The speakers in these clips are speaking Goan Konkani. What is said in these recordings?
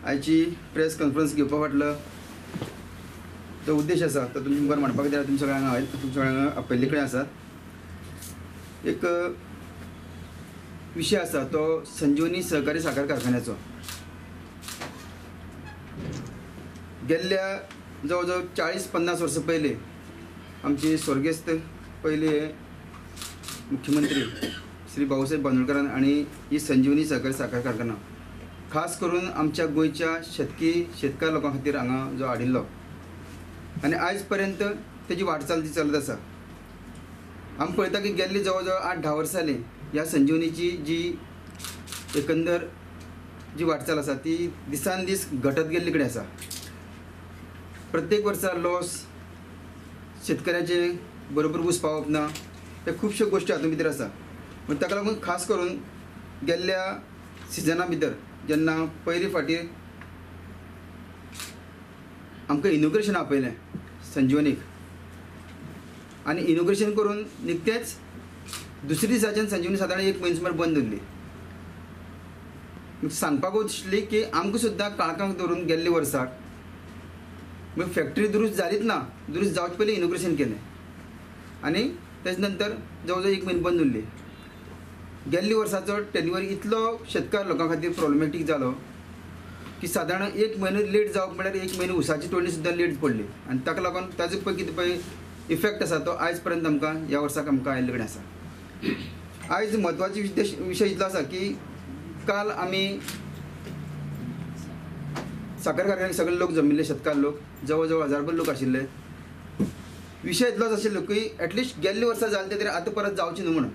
आयची प्रेस कॉन्फरन्स घेवपा फाटलो जो उद्देश आसा तो तुमच्या मुखार मांडपाक जाय. तुमच्या सगळ्यांक तुमच्या सगळ्यांक आपयल्ले कडेन आसा. एक विशय आसा तो संजीवनी सहकारी साखर कारखान्याचो. गेल्ल्या जवळ जवळ 40-50 वर्सां पयलीं आमची स्वर्गेस्त पयले मुख्यमंत्री श्री भाऊसाहेब बांदोडकरान आनी ही संजीवनी सहकारी साखर कारखाना खास करून आमच्या गोंयच्या शेतकी शेतकार लोकां खातीर हांगा जो हाडिल्लो आनी आयज पर्यंत तेजी वाटचाल जी चलत आसा. आमी पळयता की गेल्ली जवळ जवळ 8-10 वर्सां जालीं ह्या संजीवनीची जी एकंदर जी वाटचाल आसा ती दिसान दीस घटत गेल्ली कडेन आसा. प्रत्येक वर्सा लॉस, शेतकऱ्याचे बरोबर ऊस पावप ना, हे खुबश्यो गोश्टी हातूंत भितर आसा. पूण ताका लागून खास करून गेल्ल्या सिजना भितर जेन्ना पयली फावटी आमकां इनोग्रेशन आपयलें संजीवनीक आनी इनोग्रेशन करून निकतेंच दुसऱ्या दिसाच्यान संजीवनी सादारण 1 म्हयनो सुमार बंद उरली. सांगपाक वचली की आमकां सुद्दां काळखाक दवरून गेल्ले वर्साक मागीर फॅक्टरी दुरुस्त जालीच ना, दुरुस्त जावचे पयलीं इनोग्रेशन केलें आनी तेज नंतर जवळ जवळ 1 म्हयनो बंद उरली. गेल्ले वर्साचो टेन्युअर इतलो शेतकार लोकां खातीर प्रॉब्लमॅटीक जालो की सादारण 1 म्हयनो लेट जावप म्हळ्यार 1 म्हयनो ऊसाची तोडणी सुद्दां लेट पडली आनी ताका लागून ताजो पळय कितें पळय इफेक्ट आसा तो आयज पर्यंत आमकां ह्या वर्साक आमकां आयिल्ले कडेन आसा. आयज म्हत्वाचो विशय इतलो आसा की काल आमी साखर कारखान्याक सगळे लोक जमिल्ले, शेतकार लोक जवळ जवळ 1000 लोक आशिल्ले. विशय इतलोच आशिल्लो की एटलिस्ट गेल्ले वर्सा जालें तें तरी आतां परत जावचें न्हू म्हणून,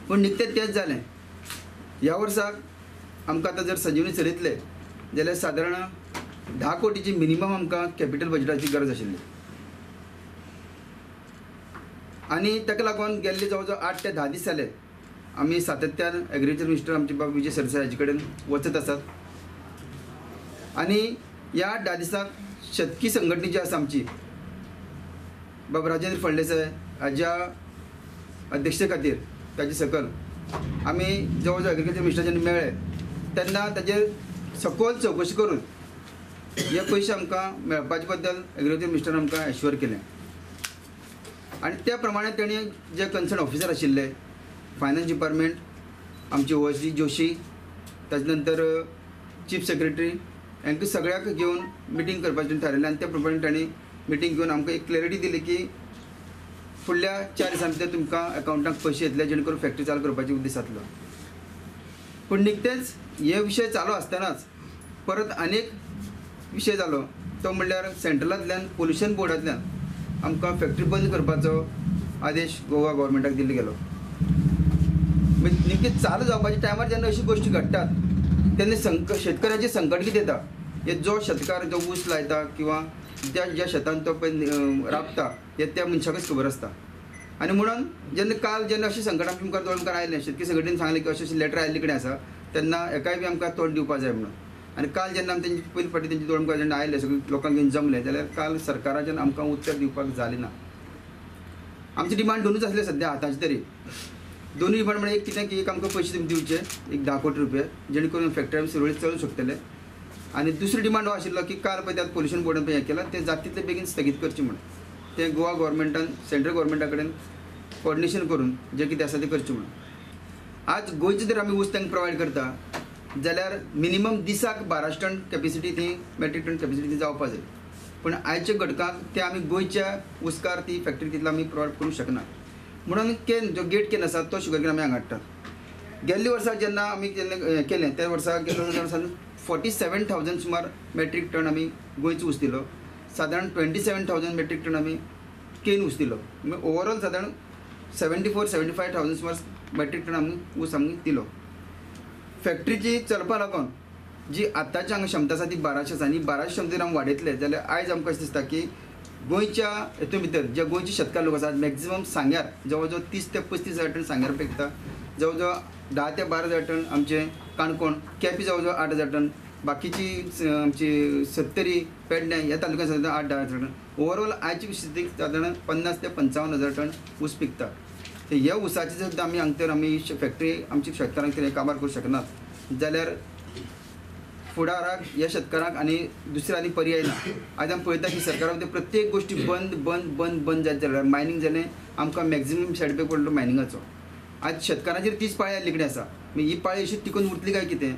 पूण निकतें तेंच जालें. ह्या वर्साक आमकां आतां जर संजीवनी चलयतले जाल्यार सादारण 10 कोटीची मिनिमम आमकां कॅपिटल बजेटाची गरज आशिल्ली आनी ताका लागून गेल्ले जवळ जवळ 8 ते 10 दीस जाले आमी सातत्यान एग्रीकल्चर मिनिस्टर आमचे बाब विजय सरदेसाय हाजे कडेन वचत आसात आनी ह्या 8-10 दिसांक शेतकी संघटना जी आसा आमची बाब राजेंद्र फळदेसाय हाज्या अध्यक्षते खातीर ताजे सकयल आमी जवळ जवळ एग्रीकल्चर मिनिस्टर जेन्ना मेळ्ळे तेन्ना ताजेर सखोल चवकशी करून हे पयशे आमकां मेळपाचे बद्दल एग्रीकल्चर मिनिस्टरान आमकां एश्योर केलें आनी त्या प्रमाणे तेणी जे कन्सर्न ऑफिसर आशिल्ले फायनान्स डिपार्टमेंट आमचे OSD Joshi, ताजे नंतर चीफ सेक्रेटरी हांकां सगळ्यांक घेवन मिटींग करपाचें थारायलें आनी त्या प्रमाणे तांणी मिटींग घेवन आमकां एक क्लॅरिटी दिली की फुडल्या 4 दिसां भितर तुमकां अकावंटाक पयशे येतले जेणे करून फॅक्टरी चालू करपाची उद्देश जातलो. पूण निकतेंच हे विशय चालू आसतनाच परत आनीक विशय जालो तो म्हणल्यार सेंट्रलांतल्यान पोल्युशन बोर्डांतल्यान आमकां फॅक्टरी बंद करपाचो आदेश गोवा गव्हर्मेंटाक दिल्लो गेलो. निमकें चालू जावपाच्या टायमार जेन्ना अशी गोश्टी घडटात तेन्ना शेतकऱ्याचें संकट कितें येता, हे जो शेतकार जो ऊस लायता किंवां ज्या ज्या शेतान तो पळय राबता हे त्या मनशाकच खबर आसता. आनी म्हणून जेन्ना काल जेन्ना अशें संकट आमच्या मुखार दोळे मुखार आयलें, शेतकी संघटनेन सांगलें की अशें अशें लेटर आयिल्ले कडेन आसा तेन्ना हेकाय बी आमकां तोंड दिवपाक जाय म्हणून. आनी काल जेन्ना आमी तेंची पयली फावटी तेंच्या दोळे मुखार जेन्ना आयले सगळे लोकांक घेवन जमले जाल्यार काल सरकाराच्यान आमकां उत्तर दिवपाक जालें ना. आमची डिमांड दोनूच आसले सद्या आतांची तरी, दोनूय डिमांड म्हळ्यार एक कितें की एक आमकां पयशे तुमी दिवचे एक 10 कोटी रुपया जेणे करून फॅक्टरी आमी सुरळीत चलोवंक शकतले आनी दुसरी डिमांड हो आशिल्लो की काल पळय त्यात पोल्युशन बोर्डान पळय हें केलां तें जाता तितलें बेगीन स्थगीत करचें म्हणून तें गोवा गव्हर्मेंटान सेंट्रल गव्हर्मेंटा कडेन कोऑर्डिनेशन करून जें कितें आसा तें करचें म्हणून. आज गोंयचें जर आमी ऊस तांकां प्रोवायड करता जाल्यार मिनिमम दिसाक 12 टन कॅपेसिटी ती मेट्रीक टन कॅपेसिटी ती जावपा जाय, पूण आयच्या घटकाक ते आमी गोंयच्या उस्कार ती फॅक्टरी तितलो आमी प्रोवायड करूंक शकना म्हणून can जो गेट can आसा तो शुगर can आमी हांगा हाडटात. गेल्ल्या वर्सा जेन्ना आमी जेन्ना केलें त्या वर्सा गेल्ल्या वर्सा 47,000 सुमार मेट्रीक टन आमी गोंयचो ऊस दिलो, सादारण 27,000 मेट्रीक टन आमी can ऊस दिलो, ओवरऑल सादारण 74-75,000 सुमार मेट्रीक टन आमी ऊस आमी दिलो. फॅक्टरीची चलपा लागून जी आतांची हांगा क्षमता आसा ती 1200 आसा आनी 1200 क्षमतेन आमी वाडयतले जाल्यार आयज आमकां अशें दिसता की गोंयच्या हितून भितर जे गोंयचे शेतकार लोक आसात मॅक्झिमम सांग्यार जवळ जवळ 30 ते 35 हजार टन सांग्यार पिकता, जवळ जवळ 10 ते 12 हजार टन आमचे काणकोण, केपी जवळ जवळ 8 हजार टन, बाकीची आमची सत्तरी, पेडणे ह्या तालुक्यात सुद्दां 8-10 हजार टन. ओवरऑल आयची स्थिती सादारण 50 ते 55 हजार टन ऊस पिकता. तर ह्या ऊसाची सुद्दां आमी हांगा तर आमी फॅक्टरी आमची शेतकारांक तर काबार करूंक शकनात जाल्यार फुडाराक ह्या शेतकारांक आनी दुसरे आनी पर्याय ना. आयज आमी पळयता की सरकारा भितर प्रत्येक गोश्टी बंद बंद बंद बंद जायत जाल्यार मायनींग जालें आमकां मॅक्झिमम सायड इफेक्ट पडलो मायनिंगाचो. आज शेतकारांचेर तीच पाळी आयिल्ली कडेन आसा. ही पाळी अशी टिकून उरतली काय कितें,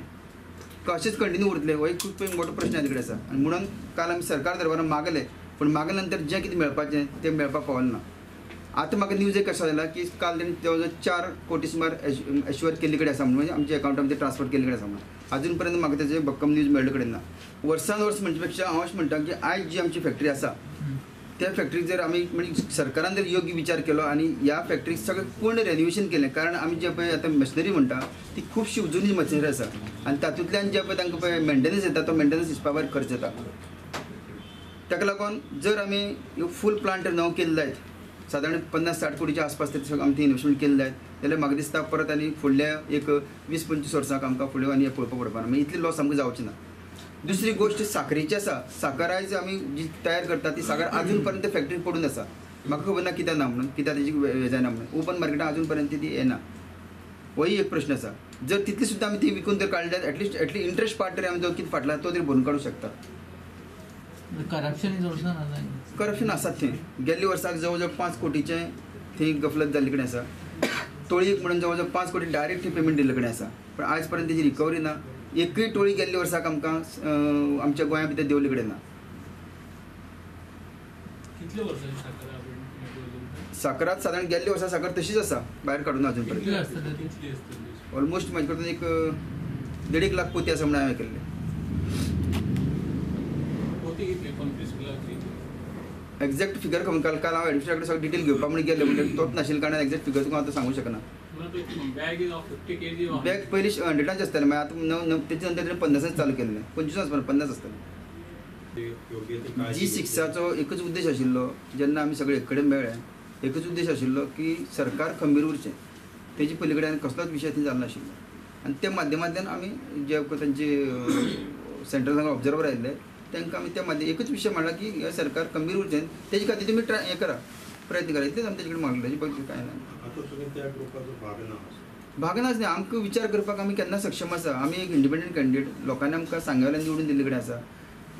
अशेंच कंटिन्यू उरतले, हो एक खूब मोठो प्रश्न आयिल्ले कडेन आसा. आनी म्हणून काल आमी सरकार दरबारान मागले, पूण मागले नंतर जें कितें मेळपाचें तें मेळपाक पावलें ना. आतां म्हाका न्यूज एक कशें जालां की काल तेणी जवळ जवळ 4 कोटी सुमार एश्युअर केल्ले कडेन आसा, म्हणजे आमच्या अकावंटान ट्रान्सफर केल्ले कडेन आसा म्हणून. अजून पर्यंत म्हाका तेजे भक्कम न्यूज मेळ्ळे कडेन ना. वर्सान वर्स म्हणचे पेक्षा हांव अशें म्हणटा की आयज जी आमची फॅक्टरी आसा त्या फॅक्टरीक जर आमी म्हणजे सरकारान जर योग्य विचार केलो आनी ह्या फॅक्टरीक सगळें पूर्ण रेनिवेशन केलें, कारण आमी जे पळय आतां मशिनरी म्हणटा ती खुबशी जुनी मशिनरी आसा आनी तातूंतल्यान जे पळय तांकां पळय मेंटेनन्स येता तो मेंटेनन्स हिसपा भायर खर्च येता. ताका लागून जर आमी फूल प्लांट नवो केल्लो जायत सादारण 50-60 कोटीच्या आसपास ते सगळें आमी थंय इन्वेस्टमेंट केल्लें जायत जाल्यार म्हाका दिसता परत आनी फुडल्या एक 20-25 वर्सांक आमकां फुडें आनी हें पळोवपाक पडपाना, मागीर इतली लॉस आमकां जावची ना. दुसरी गोश्ट साखरेची आसा. साखर आयज आमी जी तयार करता ती साखर अजून पर्यंत फॅक्टरीन पडून आसा. म्हाका खबर ना कित्याक ना म्हणून, कित्याक तेजी हें जायना म्हणून, ओपन मार्केटान अजून पर्यंत ती येना, होय एक प्रश्न आसा. जर तितली सुद्दां आमी ती विकून जर काडली जाल्यार एटलिस्ट इंट्रस्ट पार्ट तरी आमी जो कितें फाटला तो तरी भरून काडूंक शकता. करप्शन is also corruption आसात थंय. गेल्ल्या वर्साक जवळ जवळ 5 कोटीचें थंय गफलत जाल्ले कडेन आसा. टोळयेक म्हणून जवळ जवळ 5 कोटी डायरेक्ट थंय पेमेंट दिल्ले कडेन आसा, पूण आयज पर्यंत तेजी रिकवरी ना. एकूय टोळी गेल्ल्या वर्साक आमकां आमच्या गोंया भितर देंवले कडेन ना. साखरात सादारण गेल्ल्या वर्सा साखर तशीच आसा, भायर काडून अजून पर्यंत. ऑलमोस्ट म्हाजे कडेन एक 1.5 लाख पोती आसा म्हणून हांवें केल्ले. एक्झॅक्ट फिगर खबर काल काल हांव एडमिनिस्ट्रेटर कडेन सगळें डिटेल घेवपाक म्हणून गेल्ले, म्हणजे तोच नाशिल्ल्या कारणान एक्झॅक्ट फिगर तुका हांव आतां सांगूंक शकना. बॅग पयलीं 100 आसतालें, मागीर आतां तेच्या नंतर तेणें 50 चालू केल्लें, 25 आसपाना 50 आसतालें. G6चो एकूच उद्देश आशिल्लो, जेन्ना आमी सगळे एक कडेन मेळ्ळे एकूच उद्देश आशिल्लो की सरकार खंबीर उरचें, तेजे पयली कडेन कसलोच विशय थंय जालो नाशिल्लो. आनी त्या माध्यमांतल्यान आमी जे तांचे सेंट्रल ऑब्जर्वर आयिल्ले तांकां आमी त्या माध्यम एकूच विशय म्हणला की हें सरकार खंबीर उरचें, तेजे खातीर तुमी ट्राय हें करा, प्रयत्न करा, इतलेंच आमी तेजे कडेन मागलें. तेजे बाकी कांय ना. भाग नाच न्ही, आमकां विचार करपाक आमी केन्ना सक्षम आसा. आमी एक इंडिपेंडंट कॅन्डिडेट, लोकांनी आमकां सांग्यावयल्यान निवडून दिल्ले कडेन आसा.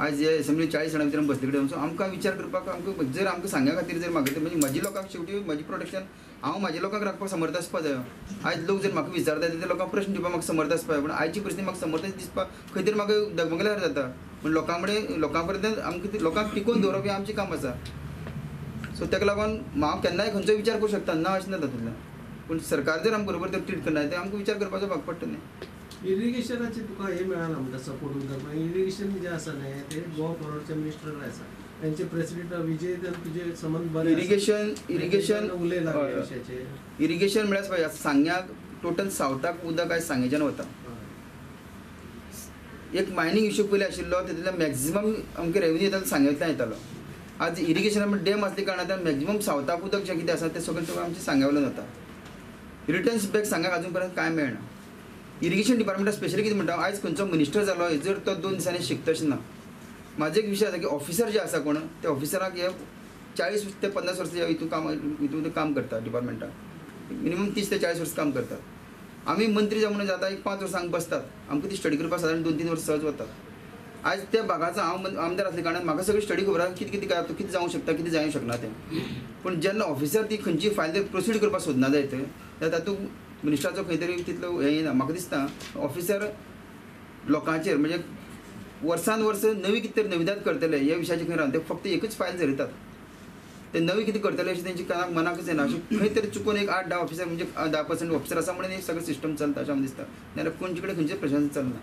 आयज हे असेंब्ली 40 जाणां भितर बसले कडेन, सो आमकां विचार करपाक आमकां जर आमकां सांग्या खातीर जर मागता म्हणजे म्हजी लोकांक शेवटी म्हजी प्रोटेक्शन हांव म्हाज्या लोकांक राखपाक समर्थ आसपा जायो. आयज लोक जर म्हाका विचारता जाल्यार लोकांक प्रश्न दिवपाक म्हाका समर्थ आसपा जाय, पूण आयची परिस्थिती म्हाका समर्थ दिसपाक खंय तरी म्हाका डगमगल्यार जाता. पूण लोकां कडेन लोकां पर्यंत आमकां लोकांक टिकोवन दवरप हें आमचें काम आसा. सो ताका लागून हांव केन्नाय खंयचोय विचार करूं शकता ना अशें ना तातूंतल्यान, पूण सरकार जर आमकां बरोबर जर ट्रीट करना जाल्यार आमकां विचार करपाचो भाग पडटा न्ही. इरिगेशनाचे तुका हे मेळना म्हणटा सपोर्ट उदक, इरिगेशन जे आसा न्ही ते गोवा फॉरवर्डचे मिनिस्टर आसा, त्यांचे प्रेसिडेंट विजय तुजे संबंद बरे. इरिगेशन इरिगेशन उलयला विशयाचेर. इरिगेशन म्हळ्यार पळय सांग्याक टोटल सावथाक उदक आयज सांगेच्यान वता. एक मायनींग इशू पयलीं आशिल्लो तितूंतल्यान मॅक्झिमम आमकां रेवेन्यू येतालो सांग्यांतल्यान येतालो. आज इरिगेशना डॅम आसले कारणान मॅक्झिमम सावथाक उदक जें कितें आसा तें सगळें आमचें सांग्या वयल्यान वता. रिटर्न्स बॅक सांग्याक अजून पर्यंत कांय मेळना. इरिगेशन डिपार्टमेंटा स्पेशली कितें म्हणटा, आयज खंयचो मिनिस्टर जालो जर तो 2 दिसांनी शिकता अशें ना. म्हाजो एक विशय आसा की ऑफिसर जे आसा कोण ते ऑफिसराक हे 40 ते 50 वर्सां हितून काम हितून काम करता डिपार्टमेंटाक, मिनिमम 30 ते 40 वर्सां काम करतात. आमी मंत्री जावन म्हणून जाता एक 5 वर्सां हांगा बसतात, आमकां ती स्टडी करपाक सादारण 2-3 वर्सां सहज वतात. आयज त्या भागाचो हांव आमदार आसल्या कारणान म्हाका सगळी स्टडी खबर आसा कितें कितें कितें जावंक शकता कितें जावंक शकना तें. पूण जेन्ना ऑफिसर ती खंयची फायल प्रोसीड करपाक सोदना जायत जाल्यार तातूंत मिनिस्टराचो खंय तरी तितलो हें येना. म्हाका दिसता ऑफिसर लोकांचेर म्हणजे वर्सान वर्स नवी कितें तरी नविदाद करतले ह्या विशयाचेर खंय रावन ते फक्त एकूच फायल झरयतात, ते नवी कितें करतले अशें तेंच्या कानाक मनाकच येना. अशें खंय तरी चुकून एक 8-10 ऑफिसर म्हणजे 10% ऑफिसर आसा म्हणून सगळें सिस्टम चलता अशें आमकां दिसता, नाजाल्यार कोणचे कडेन खंयचें प्रशासन चलना.